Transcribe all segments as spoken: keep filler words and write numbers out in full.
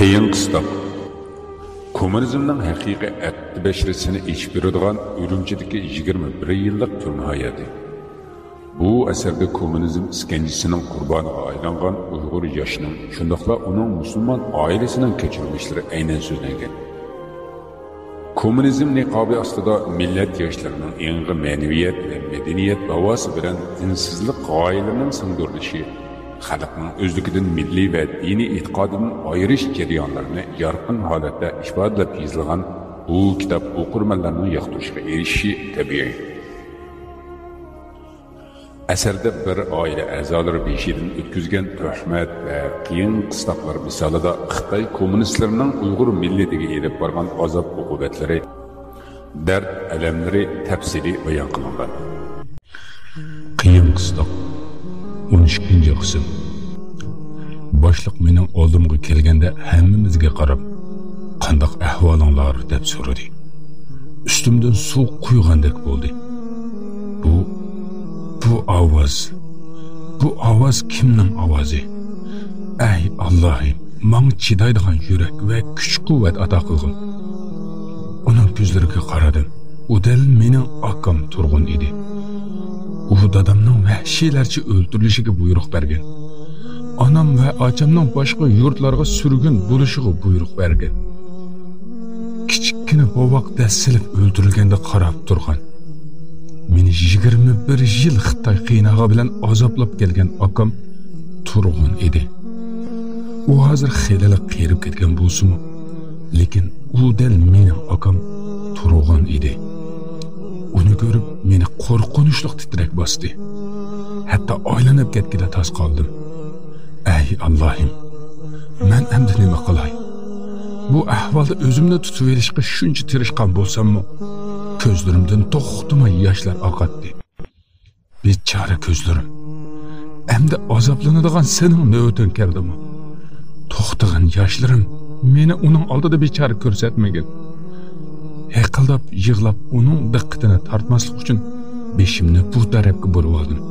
قىيىن قىستاق. كوممۇنىزمنىڭ ھەقىقىي ئەتتە بەشىرىسىنى ئېچىپ بېرىدىغان ئۈرۈمچىدىكى يىگىرمە بىر يىللىق تۈرمە ھاياتى. بۇ ئەسەردە كوممۇنىزم ئىسكەنجىسىنىڭ قۇربانىغا ئايلانغان ئۇيغۇر ياشىنىڭ، شۇنداقلا ئۇنىڭ مۇسۇلمان ئائىلىسىنىڭ كەچۈرمىشلىرى ئەينەن سۆزلەنگەن. كوممۇنىزم نىقابى ئاستىدا مىللەت ياشلىرىنىڭ ئېڭىغا مەنىۋىيەت ۋە مەدەنىيەت لاۋاسى بىلەن دىنسىزلىق غايىلىرىنىڭ سىڭدۈرۈلۈشى، خەلقنىڭ ئۆزلۈكىدىن مىللىي ۋە دىنىي ئېتىقادىدىن ئايرىش جەريانلىرىنى يارقىن ھالەتتە ئىپادىلەپ يېزىلغان بۇ كىتاب ئوقۇرمەنلەرنىڭ ياقتۇرۇشىغا ئېرىشىشى تەبىئىي. ئەسەردە بىر ئائىلە ئەزالىرى بېشىدىن ئۆتكۈزگەن تۆھمەت ۋە قىيىن قىستاقلار مىسالىدا خىتاي كوممۇنىستلىرىنىڭ ئۇيغۇر مىللىتىگە ئېلىپ بارغان ئازاب-ئوقۇبەتلىرى، دەرد-ئەلەملىرى تەپسىلىي بايان قىلىنغان. قىيىن قىستاق، ئون ئىككىنچى قىسىم. باشلىق مېنىڭ ئالدىمغا كەلگەندە ھەممىمىزگە قاراپ، «قانداق ئەھۋالىڭلار؟» دەپ سورىدى. ئۈستۈمدىن سۇ قۇيغاندەك بولدى. بۇ، بۇ ئاۋاز، بۇ ئاۋاز كىمنىڭ ئاۋازى؟ ئەي ئاللاھىم، ماڭا چىدايدىغان يۈرەك ۋە كۈچ-قۇۋۋەت ئاتا قىلغىن. ئۇنىڭ كۆزلىرىگە قارىدىم. ئۇ دەل مېنىڭ ئاكام تۇرغۇن ئىدى. ئۇ دادامنىڭ ۋەھشىيلەرچە ئۆلتۈرۈلۈشىگە بۇيرۇق بەرگەن. ئانام ۋە ئاچامنىڭ باشقا يۇرتلارغا سۈرگۈن بولۇشىغا بۇيرۇق بەرگەن. كىچىككىنە بوۋاق دەسسىلىپ ئۆلتۈرۈلگەندە قاراپ تۇرغان، مېنى يىگىرمە بىر يىل خىتاي قىيناغى بىلەن ئازابلاپ كەلگەن ئاكام تۇرغۇن ئىدى. ئۇ ھازىر خېلىلا قېرىپ كەتكەن بولسىمۇ، لېكىن ئۇ دەل مېنىڭ ئاكام تۇرغۇن ئىدى. ئۇنى كۆرۈپ مېنى قورقۇنچلۇق تىترەك باستى. ھەتتا ئايلىنىپ كەتكىلى تاس قالدىم. ئەي ئاللاھىم، مەن ئەمدى نېمە قىلاي؟ بۇ ئەھۋالدا ئۆزۈمنى تۇتۇۋېلىشقا شۇنچە تىرىشقان بولساممۇ، كۆزلىرىمدىن توختىماي ياشلار ئاقاتتى. بىچارە كۆزلىرىم، ئەمدى ئازابلىنىدىغان سېنىڭ نۆۋىتىڭ كەلدىمۇ؟ توختىغىن ياشلىرىم، مېنى ئۇنىڭ ئالدىدا بىچارە كۆرسەتمىگىن. ھىقىلداپ يىغلاپ ئۇنىڭ دىققىتىنى تارتماسلىق ئۈچۈن بېشىمنى بۇ تەرەپكە بۇرۇۋالدىم.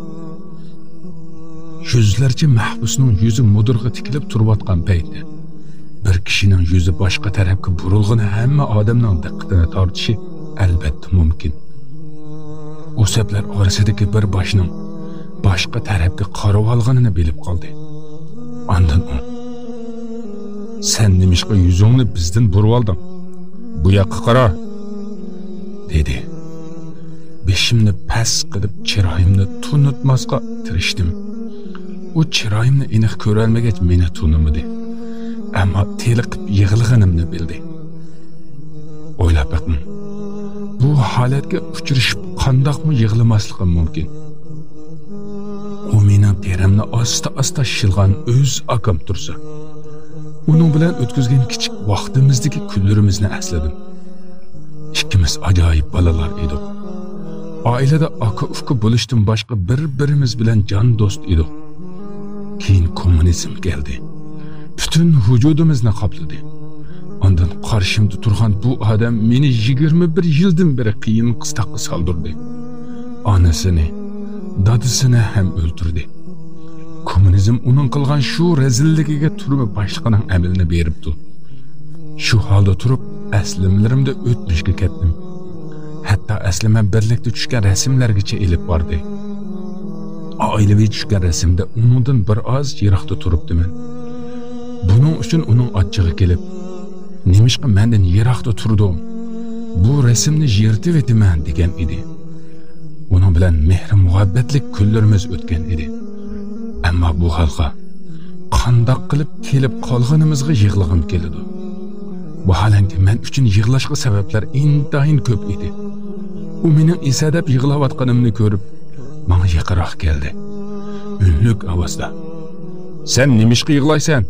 يۈزلەرچە مەھبۇسنىڭ يۈزى مۇدىرغا تىكىلىپ تۇرۇۋاتقان پەيتتە، بىر كىشىنىڭ يۈزى باشقا تەرەپكە بۇرۇلغىنى ھەممە ئادەمنىڭ دىققىتىنى تارتىشى ئەلۋەتتە مۇمكىن. ئۇ سەپلەر ئارىسىدىكى بىر باشنىڭ باشقا تەرەپكە قارىۋالغىنىنى بىلىپ قالدى. ئاندىن ئۇ، «سەن نېمىشقا يۈزۈڭنى بىزدىن بۇرۇۋالدىڭ؟ بۇ ياققا قارا!» دېدى. بېشىمنى پەس قىلىپ، چىرايىمنى تونۇتماسقا تىرىشتىم. ئۇ چىرايىمنى ئېنىق كۆرەلمىگەچ، مېنى تونۇمىدى. ئەمما تېلىقىپ يىغلىغىنىمنى بىلدى. ئويلاپ بېقىڭ، بۇ ھالەتكە ئۇچرىشىپ قانداقمۇ يىغلىماسلىقىم مۇمكىن؟ ئۇ مېنىڭ تېرەمنى ئاستا-ئاستا شىلغان ئۆز ئاكام تۇرسا، ئۇنىڭ بىلەن ئۆتكۈزگەن كىچىك ۋاقتىمىزدىكى كۈنلىرىمىزنى ئەسلىدىم. ئىككىمىز ئاجايىپ بالىلار ئىدۇق. ئائىلىدە ئاكا-ئۇكا بولۇشتىن باشقا بىر-بىرىمىز بىلەن جان دوست ئىدۇق. كېيىن كوممۇنىزم كەلدى. پۈتۈن ۋۇجۇدىمىزنى قاپلىدى. ئاندىن قارشىمدا تۇرغان بۇ ئادەم مېنى يىگىرمە بىر يىلدىن بېرى قىيىن قىستاققا سالدۇردى. ئانىسىنى، دادىسىنى ھەم ئۆلتۈردى. كوممۇنىزم ئۇنىڭ قىلغان شۇ رەزىللىكىگە تۈرمە باشلىقىنىڭ ئەمىلىنى بېرىپتۇ. شۇ ھالدا تۇرۇپ، ئەسلىمىلىرىمدە ئۆتمۈشكە كەتتىم. ھەتتا ئەسلىمە بىرلىكتە چۈشكەن رەسىملەرگىچە ئېلىپ باردى. ئائىلىۋى چۈشكەن رەسىمدە ئۇنىڭدىن بىر ئاز يىراقتا تۇرۇپتىمەن. بۇنىڭ ئۈچۈن ئۇنىڭ ئاچچىقى كېلىپ، «نېمىشقا مەندىن يىراقتا تۇردۇڭ؟ بۇ رەسىمنى يىرتىۋېتىمەن» دېگەن ئىدى. ئۇنىڭ بىلەن مېھرى-مۇھەببەتلىك كۈنلىرىمىز ئۆتكەن ئىدى. ئەمما بۇ ھالغا قانداق قىلىپ كېلىپ قالغىنىمىزغا يىغلىغۇم كېلىدۇ. ۋاھالەنكى، مەن ئۈچۈن يىغلاشقا سەۋەبلەر ئىنتايىن كۆپ ئىدى. ئۇ مېنىڭ ئېسەدەپ يىغلاۋاتقىنىمنى كۆرۈپ، ماڭا يېقىنراق كەلدى. ئۈنلۈك ئاۋازدا، «سەن نېمىشقا يىغلايسەن؟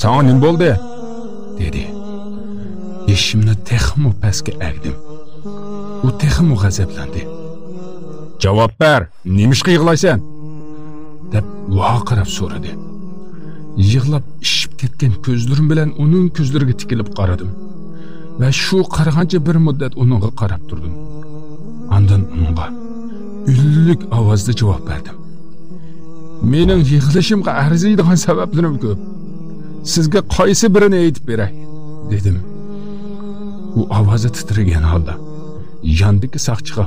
ساڭا نېمە بولدى؟» دېدى. بېشىمنى تېخىمۇ پەسكە ئەگدىم. ئۇ تېخىمۇ غەزەپلەندى. «جاۋاب بەر، نېمىشقا يىغلايسەن؟» دەپ ۋارقىراپ سورىدى. يىغلاپ ئىششىپ كەتكەن كۆزلىرىم بىلەن ئۇنىڭ كۆزلىرىگە تىكىلىپ قارىدىم ۋە شۇ قارىغانچە بىر مۇددەت ئۇنىڭغا قاراپ تۇردۇم. ئاندىن ئۇنىڭغا ئۈنلۈك ئاۋازدا جاۋاب بەردىم. «مېنىڭ يىغلىشىمغا ئەرزىيدىغان سەۋەبلىرىم كۆپ. سىزگە قايسى بىرىنى ئېيتىپ بېرەي؟» دېدىم. ئۇ ئاۋازى تىترىگەن ھالدا ياندىكى ساقچىغا: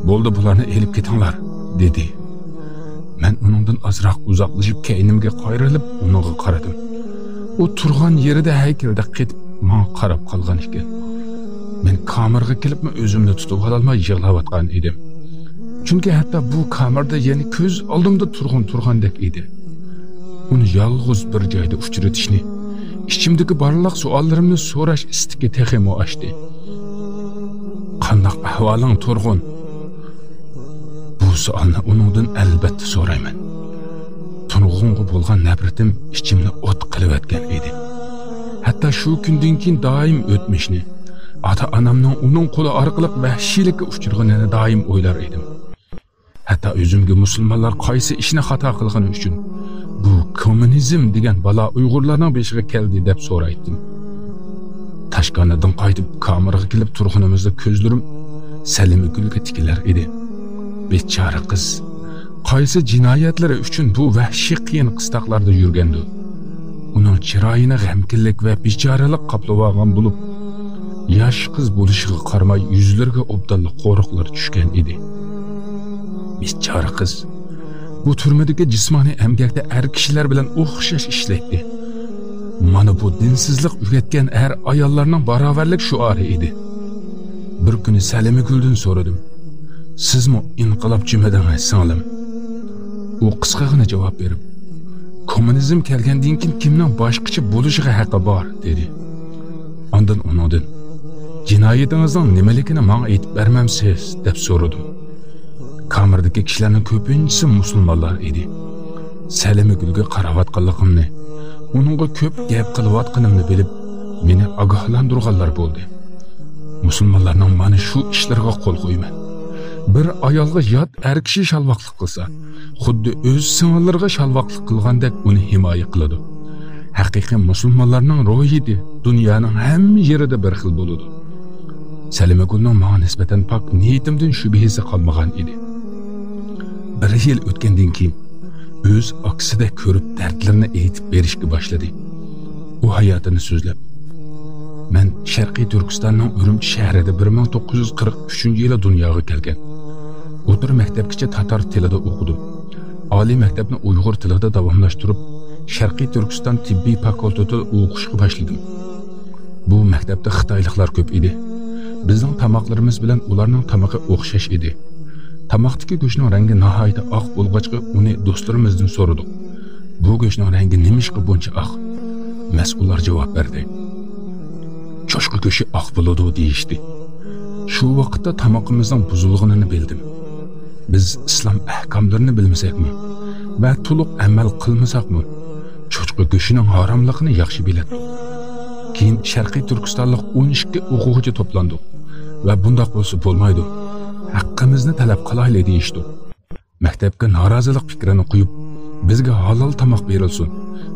«بولدى، بۇلارنى ئېلىپ كېتىڭلار» دېدى. مەن ئۇنىڭدىن ئازراق ئۇزاقلىشىپ، كەينىمگە قايرىلىپ ئۇنىڭغا قارىدىم. ئۇ تۇرغان يېرىدە ھەيكەلدەك قېتىپ ماڭا قاراپ قالغان ئىكەن. مەن كامېرغا كېلىپمۇ ئۆزۈمنى تۇتۇۋالالماي يىغلاۋاتقان ئىدىم. چۈنكى ھەتتا بۇ كامېردا يەنە كۆز ئالدىمدا تۇرغۇن تۇرغاندەك ئىدى. ئۇنى يالغۇز بىر جايدا ئۇچرىتىشنى، ئىچىمدىكى بارلىق سوئاللىرىمنى سوراش ئىستىكى تېخىمۇ ئاشتى. «قانداق ئەھۋالىڭ، تۇرغۇن؟» بۇ سوئالنى ئۇنىڭدىن ئەلۋەتتە سورايمەن. تۇرغۇنغا بولغان نەپرىتىم ئىچىمنى ئوت قىلىۋەتكەن ئىدى. ھەتتا شۇ كۈندىن كېيىن دائىم ئۆتمۈشنى، ئاتا-ئانامنىڭ ئۇنىڭ قولى ئارقىلىق ۋەھشىيلىككە ئۇچرىغىنىنى دائىم ئويلار ئىدىم. ھەتتا ئۆزۈمگە مۇسۇلمانلار قايسى ئىشنى خاتا قىلغىنى ئۈچۈن بۇ كوممۇنىزم دېگەن بالا ئۇيغۇرلارنىڭ بېشىغا كەلدى دەپ سورايتتىم. تاشكانىدىن قايتىپ كامېرغا كېلىپ تۇرغىنىمىزدا كۆزلىرىم سەلىمىگۈلگە تىكىلەر ئىدى. بىچارە قىز قايسى جىنايەتلىرى ئۈچۈن بۇ ۋەھشىي قىيىن قىستاقلاردا يۈرگەندۇ؟ ئۇنىڭ چىرايىنى غەمكىنلىك ۋە بىچارىلىك قاپلىۋالغان بولۇپ، ياش قىز بولۇشىغا قارىماي، يۈزلىرىگە ئوبدانلا قورۇقلار چۈشكەن ئىدى. بىچارە قىز بۇ تۈرمىدىكى جىسمانىي ئەمگەكتە ئەر كىشىلەر بىلەن ئوخشاش ئىشلەيتتى. مانا بۇ دىنسىزلىق ئۆگەتكەن ئەر-ئاياللارنىڭ باراۋەرلىك شوئارى ئىدى. بىر كۈنى سەلىمىگۈلدىن سورىدىم: «سىزمۇ ئىنقىلابچىمىدىڭىز، سىڭلىم؟» ئۇ قىسقىغىنە جاۋاب بېرىپ: «كوممۇنىزم كەلگەندىن كېيىن كىمنىڭ باشقىچە بولۇشىغا ھەققى بار؟» دېدى. ئاندىن ئۇنىڭدىن: «جىنايىتىڭىزنىڭ نېمىلىكىنى ماڭا ئېيتىپ بەرمەمسىز؟» دەپ سورىدىم. كامېردىكى كىشىلەرنىڭ كۆپىنچىسى مۇسۇلمانلار ئىدى. سەلىمىگۈلگە قاراۋاتقانلىقىمنى، ئۇنىڭغا كۆپ گەپ قىلىۋاتقىنىمنى بىلىپ، مېنى ئاگاھلاندۇرغانلار بولدى. مۇسۇلمانلارنىڭ مانا شۇ ئىشلىرىغا قول قويىمەن. بىر ئايالغا يات ئەر كىشى شالۋاقلىق قىلسا، خۇددى ئۆز سىڭىللىرىغا شالۋاقلىق قىلغاندەك ئۇنى ھىمايە قىلىدۇ. ھەقىقىي مۇسۇلمانلارنىڭ روھىيىتى دۇنيانىڭ ھەممە يېرىدە بىر خىل بولىدۇ. سەلىمەگۈلنىڭ ماڭا نىسبەتەن پاك نىيىتىمدىن شۈبھىسى قالمىغان ئىدى. بىر يىل ئۆتكەندىن كېيىن، ئۆز ئاكىسىدەك كۆرۈپ، دەردلىرىنى ئېيتىپ بېرىشكە باشلىدى. ئۇ ھاياتىنى سۆزلەپ، مەن شەرقىي تۈركىستاننىڭ ئۈرۈمچى شەھىرىدە بىر مىڭ توققۇز يۈز قىرىق ئۈچىنچى يىلى دۇنياغا كەلگەن. ئوتتۇرا مەكتەپكىچە تاتار تىلىدا ئوقۇدۇم. ئالىي مەكتەپنى ئۇيغۇر تىلىدا داۋاملاشتۇرۇپ، شەرقىي تۈركىستان تېببىي فاكۇلتېتىدا ئوقۇشقا باشلىدىم. بۇ مەكتەپتە خىتايلىقلار كۆپ ئىدى. بىزنىڭ تاماقلىرىمىز بىلەن ئۇلارنىڭ تامىقى ئوخشاش ئىدى. تاماقتىكى گۆشنىڭ رەڭگى ناھايىتى ئاق بولغاچقا، ئۇنى دوستلىرىمىزدىن سورىدۇق: «بۇ گۆشنىڭ رەڭگى نېمىشقا بۇنچە ئاق؟» مەسئۇللار جاۋاب بەردى: «چوشقا گۆشى ئاق بولىدۇ» دېيىشتى. شۇ ۋاقىتتا تامىقىمىزنىڭ بۇزۇلغىنىنى بىلدىم. بىز ئىسلام ئەھكاملىرىنى بىلمىسەكمۇ ۋە تولۇق ئەمەل قىلمىساقمۇ، چوشقا گۆشىنىڭ ھاراملىقىنى ياخشى بىلەتتۇق. كېيىن شەرقىي تۈركىستانلىق ئون ئىككى ئوقۇغۇچى توپلاندۇق ۋە «بۇنداق بولسا بولمايدۇ، ھەققىمىزنى تەلەپ قىلايلى» دېيىشتۇق. مەكتەپكە نارازىلىق پىكرىنى قويۇپ، «بىزگە ھالال تاماق بېرىلسۇن،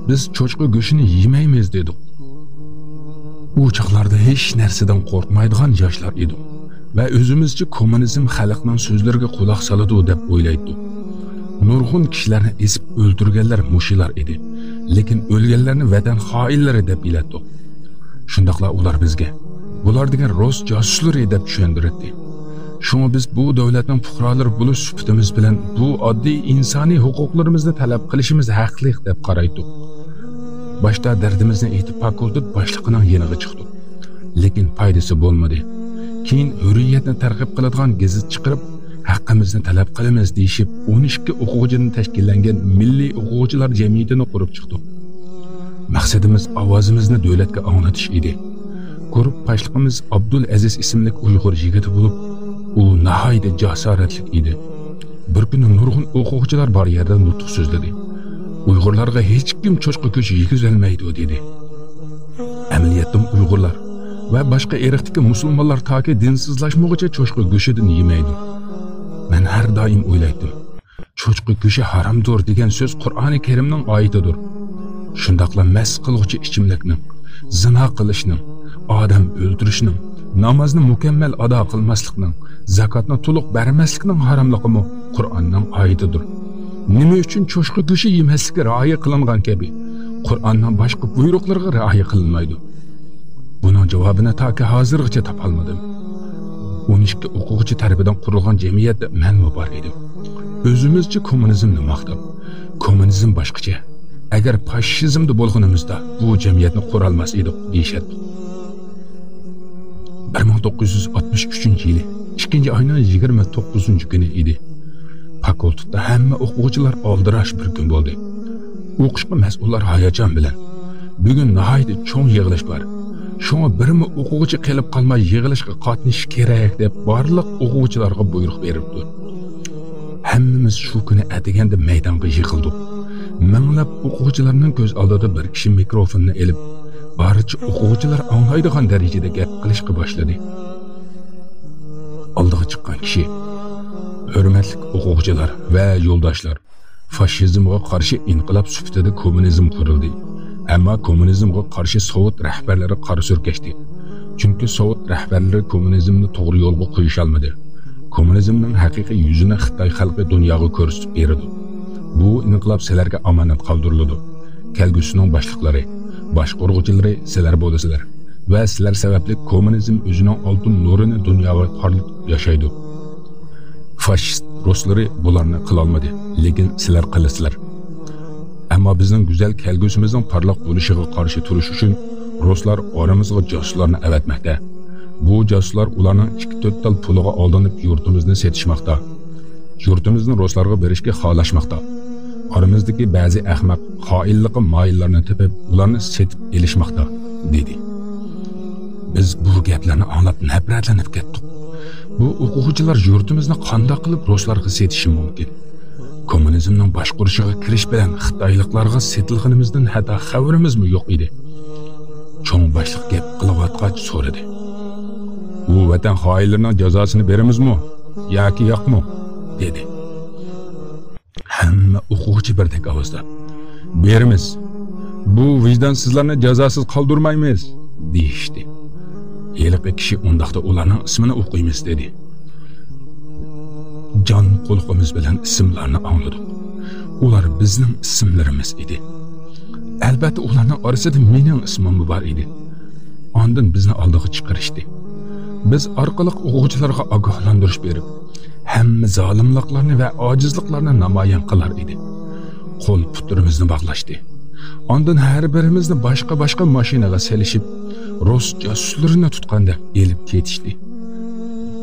بىز چوشقا گۆشىنى يېمەيمىز» دېدۇق. ئۇ چاغلاردا ھېچ نەرسىدىن قورقمايدىغان ياشلار ئىدۇق ۋە ئۆزىمىزچە كوممۇنىزم خەلقنىڭ سۆزلىرىگە قۇلاق سالىدۇ دەپ ئويلايتتۇق. نۇرغۇن كىشىلەرنى ئېسىپ ئۆلتۈرگەنلەر مۇشۇلار ئىدى، لېكىن ئۆلگەنلەرنى ۋەتەن خائىنلىرى دەپ بىلەتتۇق. شۇنداقلا ئۇلار بىزگە، «بۇلار دېگەن رۇس جاسۇسلىرى» دەپ چۈشەندۈرەتتى. شۇڭا بىز بۇ دۆلەتنىڭ پۇقرالىرى بولۇش سۈپىتىمىز بىلەن بۇ ئاددىي ئىنسانىي ھوقۇقلىرىمىزنى تەلەپ قىلىشىمىز ھەقلىق دەپ قارايتتۇق. باشتا دەردىمىزنى ئېيتىپ، فاكۇلتېت باشلىقىنىڭ يېنىغا چىقتۇق. لېكىن پايدىسى بولمىدى. كېيىن ھۆرىيەتنى تەرغىب قىلىدىغان گېزىت چىقىرىپ، «ھەققىمىزنى تەلەپ قىلىمىز» دېيىشىپ، ئون ئىككى ئوقۇغۇچىدىن تەشكىللەنگەن مىللىي ئوقۇغۇچىلار جەمئىيىتىنى قۇرۇپ چىقتۇق. مەقسىتىمىز ئاۋازىمىزنى دۆلەتكە ئاڭلىتىش ئىدى. گۇرۇپپا باشلىقىمىز ئابدۇل ئەزىز ئىسىملىك ئۇيغۇر يىگىتى بولۇپ، ئۇ ناھايىتى جاسارەتلىك ئىدى. بىر كۈنى نۇرغۇن ئوقۇغۇچىلار بار يەردە نۇتۇق سۆزلىدى. ئۇيغۇرلارغا ھېچكىم چوشقا گۆشى يېگۈزەلمەيدۇ، دېدى. ئەمەلىيەتتىمۇ ئۇيغۇرلار ۋە باشقا ئىرقتىكى مۇسۇلمانلار تاكى دىنسىزلاشمىغۇچە چوشقا گۆشىدىن يېمەيدۇ. مەن ھەر دائىم ئويلايتتىم، چوشقا گۆشى ھارامدۇر دېگەن سۆز قۇرئانى كەرىمنىڭ ئايىتىدۇر. شۇنداقلا مەست قىلغۇچى ئىچىملىكنىڭ، زىنا قىلىشنىڭ، ئادەم ئۆلتۈرۈشنىڭ، نامازنى مۇكەممەل ئادا قىلماسلىقنىڭ، زاكاتنى تولۇق بەرمەسلىكنىڭ ھاراملىقىمۇ قۇرئاننىڭ ئايىتىدۇر. نېمە ئۈچۈن چوشقا گۆشى يېمەسلىككە رىئايە قىلىنغان كەبى، قۇرئاننىڭ باشقا بۇيرۇقلىرىغا رىئايە قىلىنمايدۇ؟ بۇنىڭ جاۋابىنى تاكى ھازىرغىچە تاپالمىدىم. ئون ئىككى ئوقۇغۇچى تەرىپىدىن قۇرۇلغان جەمئىيەتتە مەنمۇ بار ئىدىم. ئۆزىمىزچە كوممۇنىزمنى ماختاپ، «كوممۇنىزم باشقىچە. ئەگەر فاشىزمدا بولغىنىمىزدا، بۇ جەمئىيەتنى قۇرالماس ئىدۇق» دېيىشەتتۇق. بىر مىڭ توققۇز يۈز ئاتمىش ئۈچىنچى يىلى ئىككىنچى ئاينىڭ يىگىرمە توققۇزىنچى كۈنى ئىدى. فاكۇلتېتتا ھەممە ئوقۇغۇچىلار ئالدىراش بىر كۈن بولدى. ئوقۇشقا مەسئۇللار ھاياجان بىلەن، «بۈگۈن ناھايىتى چوڭ يىغىلىش بار. شۇڭا بىرمۇ ئوقۇغۇچى قېلىپ قالماي يىغىلىشقا قاتنىشىش كېرەك» دەپ بارلىق ئوقۇغۇچىلارغا بۇيرۇق بېرىپتۇ. ھەممىمىز شۇ كۈنى ئەتىگەندە مەيدانغا يىغىلدۇق. مىڭلاپ ئوقۇغۇچىلارنىڭ كۆز ئالدىدا بىر كىشى مىكروفوننى ئېلىپ، بارچە ئوقۇغۇچىلار ئاڭلايدىغان دەرىجىدە گەپ قىلىشقا باشلىدى. ئالدىغا چىققان كىشى: «ھۆرمەتلىك ئوقۇغۇچىلار ۋە يولداشلار، فاشىزمغا قارشى ئىنقىلاب سۈپىتىدە كوممۇنىزم قۇرۇلدى. ئەمما كوممۇنىزمغا قارشى سوۋېت رەھبەرلىرى قارا سۈركەشتى. چۈنكى سوۋېت رەھبەرلىرى كوممۇنىزمنى توغرا يولغا قويۇشالمىدى. كوممۇنىزمنىڭ ھەقىقىي يۈزىنى خىتاي خەلقى دۇنياغا كۆرسىتىپ بېرىدۇ. بۇ ئىنقىلاب سىلەرگە ئامانەت قالدۇرۇلىدۇ. كەلگۈسىنىڭ باشلىقلىرى، باشقۇرغۇچىلىرى سىلەر بولىسىلەر ۋە سىلەر سەۋەبلىك كوممۇنىزم ئۆزىنىڭ ئالتۇن نۇرىنى دۇنياغا پارلىتىپ ياشايدۇ. فاشىست رۇسلىرى بۇلارنى قىلالمىدى، لېكىن سىلەر قىلىسىلەر. ئەمما بىزنىڭ گۈزەل كەلگۈسىمىزنىڭ پارلاق بولۇشىغا قارشى تۇرۇش ئۈچۈن رۇسلار ئارىمىزغا جاسۇسلارنى ئەۋەتمەكتە. بۇ جاسۇسلار ئۇلارنىڭ ئىككى تۆت تال پۇلىغا ئالدىنىپ يۇرتىمىزنى سېتىشماقتا. يۇرتىمىزنى رۇسلارغا بېرىشكە خالاشماقتا. ئارىمىزدىكى بەزى ئەخمەق، خائىنلىققا مايىللارنى تېپىپ، ئۇلارنى سېتىپ ئېلىشماقتا» دېدى. بىز بۇ گەپلەرنى ئاڭلاپ نەپرەتلىنىپ كەتتۇق. بۇ ئوقۇغۇچىلار يۇرتىمىزنى قانداق قىلىپ رۇسلارغا سېتىشى مۇمكىن؟ كوممۇنىزمنىڭ باشقۇرۇشىغا كىرىش بىلەن خىتايلىقلارغا سېتىلغىنىمىزدىن ھەتتا خەۋىرىمىزمۇ يوق ئىدى. چوڭ باشلىق گەپ قىلىۋاتقاچ سورىدى: «ئۇ ۋەتەن خائىنلىرىنىڭ جازاسىنى بېرىمىزمۇ ياكى ياقمۇ؟» دېدى. ھەممە ئوقۇغۇچى بىردەك ئاۋازدا: «بېرىمىز! بۇ ۋىجدانسىزلارنى جازاسىز قالدۇرمايمىز!» دېيىشتى. ھېلىقى كىشى: «ئۇنداقتا ئۇلارنىڭ ئىسمىنى ئوقۇيمىز» دېدى. جان قۇلىقىمىز بىلەن ئىسىملارنى ئاڭلىدۇق. ئۇلار بىزنىڭ ئىسىملىرىمىز ئىدى. ئەلبەتتە، ئۇلارنىڭ ئارىسىدا مېنىڭ ئىسمىممۇ بار ئىدى. ئاندىن بىزنى ئالدىغا چىقىرىشتى. بىز ئارقىلىق ئوقۇغۇچىلارغا ئاگاھلاندۇرۇش بېرىپ، ھەممە زالىملىقلارنى ۋە ئاجىزلىقلارنى نامايان قىلار ئىدى. قول پۇتلىرىمىزنى باغلاشتى. ئاندىن ھەر بىرىمىزنى باشقا-باشقا ماشىنىغا سېلىشىپ، رۇس جاسۇسلىرىنى تۇتقاندەك ئېلىپ كېتىشتى.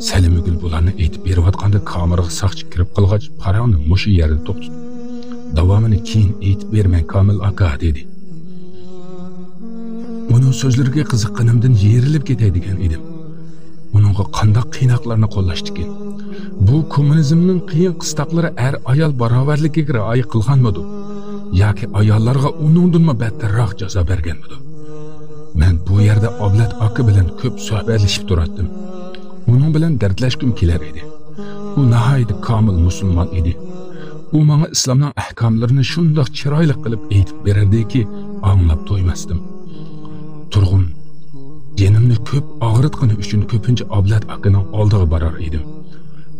سەلىمگۈل بۇلارنى ئېيتىپ بېرىۋاتقاندا، كامېرغا ساقچى كىرىپ قالغاچ، پاراڭنى مۇشۇ يەردە توختىتىپ، «داۋامىنى كېيىن ئېيتىپ بېرىمەن، كامىل ئاكا» دېدى. ئۇنىڭ سۆزلىرىگە قىزىققىنىمدىن يېرىلىپ كېتەي دېگەن ئىدىم. ئۇنىڭغا قانداق قىيناقلارنى قوللاشتىكىن؟ بۇ كوممۇنىزمنىڭ قىيىن قىستاقلىرى ئەر-ئايال باراۋەرلىكىگە رىئايە قىلغانمىدۇ؟ ياكى ئاياللارغا ئۇنىڭدىنمۇ بەتتەرراق جازا بەرگەنمىدۇ؟ مەن بۇ يەردە ئابلەت ئاكا بىلەن كۆپ سۆھبەتلىشىپ تۇراتتىم. ئۇنىڭ بىلەن دەردلەشكۈم كېلەر ئىدى. ئۇ ناھايىتى كامىل مۇسۇلمان ئىدى. ئۇ ماڭا ئىسلامنىڭ ئەھكاملىرىنى شۇنداق چىرايلىق قىلىپ ئېيتىپ بېرەردىكى، ئاڭلاپ تويماستىم. تۇرغۇن جېنىمنى كۆپ ئاغرىتقىنى ئۈچۈن كۆپىنچە ئابلەت ئاكىنىڭ ئالدىغا بارار ئىدىم.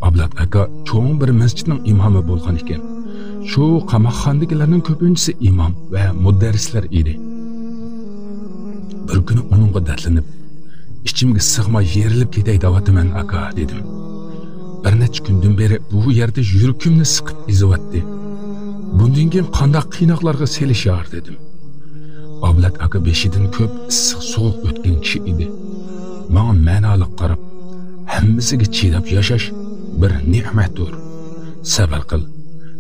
ئابلەت ئاكا چوڭ بىر مەسچىتنىڭ ئىمامى بولغان ئىكەن. شۇ قاماقخانىدىكىلەرنىڭ كۆپىنچىسى ئىمام ۋە مۇدەررىسلەر ئىدى. بىر كۈنى ئۇنىڭغا دەردلىنىپ، ئىچىمگە سىغماي يېرىلىپ كېتەي دەۋاتىمەن، ئاكا، دېدىم. بىر نەچچە كۈندىن بېرى بۇ يەردە يۈرىكىمنى سىقىپ ئېزىۋەتتى. بۇندىن كېيىن قانداق قىيناقلارغا سېلىشار، دېدىم. ئابلەت ئاكا بېشىدىن كۆپ ئىسسىق سوغۇق ئۆتكەن كىشى ئىدى. ماڭا مەنالىق قاراپ، ھەممىسىگە چىداپ ياشاش بىر نېمەتتۇر. سەۋر قىل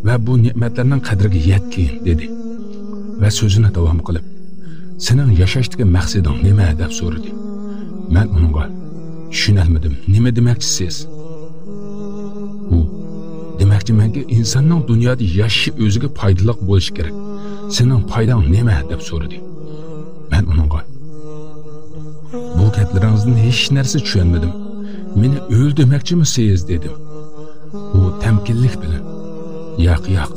ۋە بۇ نېمەتلەرنىڭ قەدرىگە يەتكىن، دېدى. ۋە سۆزىنى داۋام قىلىپ، سېنىڭ ياشاشتىكى مەقسىتىڭ نېمە؟ دەپ سورىدى. مەن ئۇنىڭغا، چۈشىنەلمىدىم، نېمە دېمەكچىسىز؟ ئۇ، دېمەكچىمەنكى، ئىنساننىڭ دۇنيادا ياشىشى ئۆزىگە پايدىلىق بولۇشى كېرەك. سېنىڭ پايداڭ نېمە؟ دەپ سورىدى. مەن ئۇنىڭغا، بۇ گەپلىرىڭىزدىن ھېچ نەرسە چۈشەنمىدىم. مېنى ئۆل دېمەكچىمۇ سىز؟ دېدىم. ئۇ تەمكىنلىك بىلەن، ياق، ياق،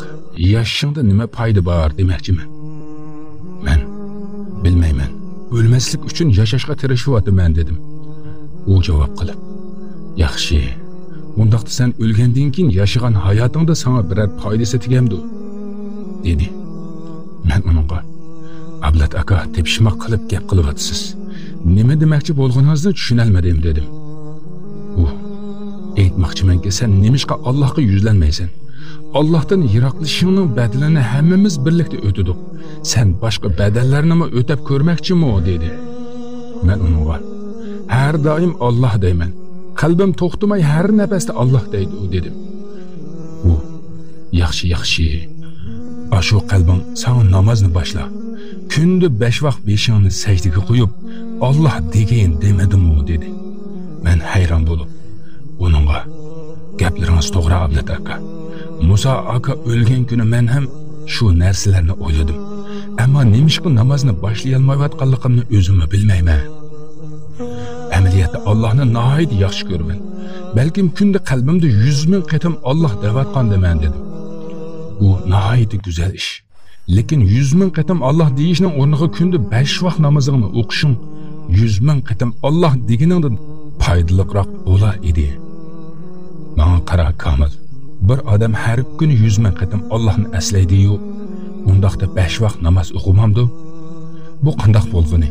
ياشىشىڭدا نېمە پايدا بار دېمەكچىمەن. مەن، بىلمەيمەن، ئۆلمەسلىك ئۈچۈن ياشاشقا تىرىشىۋاتىمەن، دېدىم. ئۇ جاۋاب قىلىپ، ياخشى، ئۇنداقتا سەن ئۆلگەندىن كېيىن ياشىغان ھاياتىڭدا ساڭا بىرەر پايدىسى تېگەمدۇ؟ دېدى. مەن ئۇنىڭغا، «ئابلەت ئاكا، تېپىشماق قىلىپ گەپ قىلىۋاتىسىز. نېمە دېمەكچى بولغىنىڭىزنى چۈشىنەلمىدىم» دېدىم. ئۇ، «ئېيتماقچىمەنكى، سەن نېمىشقا ئاللاھقا يۈزلەنمەيسەن؟ ئاللاھتىن يىراقلىشىشىڭنىڭ بەدىلىنى ھەممىمىز بىرلىكتە ئۆتىدۇق. سەن باشقا بەدەللەرنىمۇ ئۆتەپ كۆرمەكچىمۇ؟» دېدى. مەن ئۇنىڭغا، «ھەر دائىم ئاللاھ دەيمەن. قەلبىم توختىماي ھەر نەپەستە ئاللاھ دەيدۇ» دېدىم. ئۇ، «ياخشى، ياخشى. ئاشۇ قەلبىڭ ساڭا نامازنى باشلا. كۈندە بەش ۋاق بېشىڭنى سەجدىگە قويۇپ، ئاللاھ دېگىن دېمىدىمۇ؟» دېدى. مەن ھەيران بولۇپ ئۇنىڭغا، «گەپلىرىڭىز توغرا، ئابلەت ئاكا. مۇسا ئاكا ئۆلگەن كۈنى مەن ھەم شۇ نەرسىلەرنى ئويلىدىم. ئەمما نېمىشقا نامازنى باشلىيالمايۋاتقانلىقىمنى ئۆزۈممۇ بىلمەيمەن. ئەمەلىيەتتە ئاللاھنى ناھايىتى ياخشى كۆرىمەن. بەلكىم كۈندە قەلبىمدە يۈز مىڭ قېتىم ئاللاھ دەۋاتقاندىمەن» دېدىم. ئۇ، «ناھايىتى گۈزەل ئىش. لېكىن يۈز مىڭ قېتىم ئاللاھ دېيىشنىڭ ئورنىغا كۈندە بەش ۋاق نامىزىڭنى ئوقۇشۇڭ يۈز مىڭ قېتىم ئاللاھ دېگىنىڭدىن پايدىلىقراق بولار ئىدى.» «ماڭا قارا، كامىل. بىر ئادەم ھەر كۈنى يۈز مىڭ قېتىم ئاللاھنى ئەسلەيدىيۇ، ئۇنداقتا بەش ۋاق ناماز ئوقۇمامدۇ؟ بۇ قانداق بولغىنى؟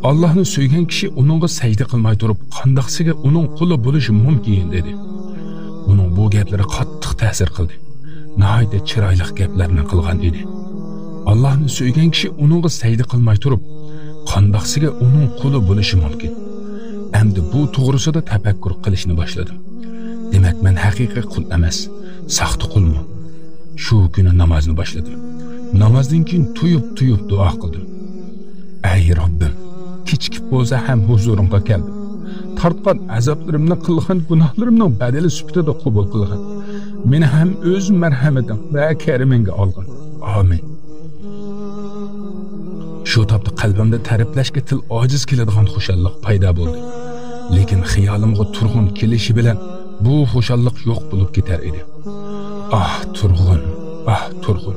ئاللاھنى سۆيگەن كىشى ئۇنىڭغا سەجدە قىلماي تۇرۇپ، قانداقسىگە ئۇنىڭ قۇلى بولۇشى مۇمكىن؟» دېدى. ئۇنىڭ بۇ گەپلىرى قاتتىق تەسىر قىلدى. ناھايىتى چىرايلىق گەپلەرنى قىلغان ئىدى. «ئاللاھنى سۆيگەن كىشى ئۇنىڭغا سەجدە قىلماي تۇرۇپ، قانداقسىگە ئۇنىڭ قۇلى بولۇشى مۇمكىن؟» ئەمدى بۇ توغرىسىدا تەپەككۇر قىلىشنى باشلىدىم. دېمەك، مەن ھەقىقىي قۇل ئەمەس، ساختا قۇلمۇ؟ شۇ كۈنى نامازنى باشلىدىم. نامازدىن كېيىن تويۇپ-تويۇپ دۇئا قىلدىم. «ئەي رەببىم، كېچىكىپ بولسا ھەم ھۇزۇرۇڭغا كەلدىم. تارتقان ئازابلىرىمنى، قىلغان گۇناھلىرىمنىڭ بەدىلى سۈپىتىدە قوبۇل قىلغىن. مېنى ھەم ئۆز مەرھەمىتىڭ ۋە كەرىمىڭگە ئالغىن. ئامىن.» شۇ تاپتا قەلبىمدە تەرىپلەشكە تىل ئاجىز كېلىدىغان خۇشاللىق پەيدا بولدى. لېكىن خىيالىمغا تۇرغۇن كېلىشى بىلەن بۇ خۇشاللىق يوق بولۇپ كېتەر ئىدى. ئاھ، تۇرغۇن، ئاھ، تۇرغۇن.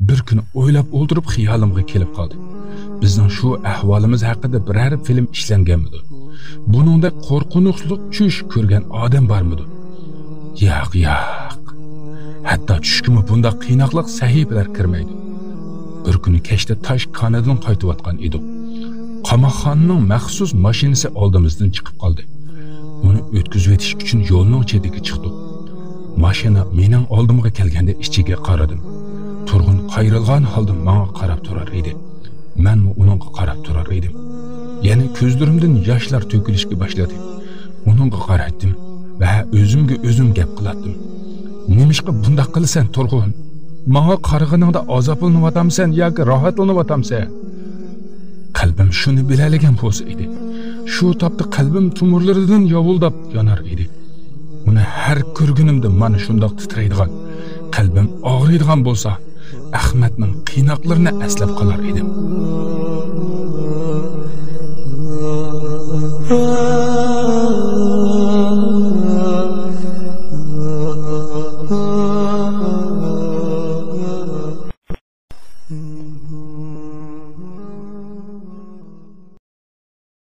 بىر كۈنى ئويلاپ ئولتۇرۇپ خىيالىمغا كېلىپ قالدى. بىزنىڭ شۇ ئەھۋالىمىز ھەققىدە بىرەر فىلىم ئىشلەنگەنمىدۇ؟ بۇنىڭدەك قورقۇنچلۇق چۈش كۆرگەن ئادەم بارمىدۇ؟ ياق، ياق. ھەتتا چۈشكىمۇ بۇنداق قىيناقلىق سەھىپىلەر كىرمەيدۇ. بىر كۈنى كەچتە تاش كانىدىن قايتىۋاتقان ئىدۇق. قاماقخانىنىڭ مەخسۇس ماشىنىسى ئالدىمىزدىن چىقىپ قالدى. ئۇنى ئۆتكۈزۈۋېتىش ئۈچۈن يولنىڭ چېتىگە چىقتۇق. ماشىنا مېنىڭ ئالدىمغا كەلگەندە ئىچىگە قارىدىم. تۇرغۇن قايرىلغان ھالدا ماڭا قاراپ تۇرار ئىدى. مەنمۇ ئۇنىڭغا قاراپ تۇرار ئىدىم. يەنە كۆزلىرىمدىن ياشلار تۆكۈلۈشكە باشلىدى. ئۇنىڭغا قارايتتىم ۋە ئۆزۈمگە ئۆزۈم گەپ قىلاتتىم. نېمىشقا بۇنداق قىلىسەن، تۇرغۇن؟ ماڭا قارىغىنىڭدا ئازابلىنىۋاتامسەن ياكى راھەتلىنىۋاتامسەن؟ قەلبىم شۇنى بىلەلىگەن بولسا ئىدى. شۇ تاپتا قەلبىم تومۇرلىرىدىن ياۋۇلداپ يانار ئىدى. ئۇنى ھەر كۆرگىنىمدە مانا شۇنداق تىترەيدىغان، قەلبىم ئاغرىيدىغان بولسا، ئەخمەتنىڭ قىيناقلىرىنى ئەسلەپ قالار ئىدىم.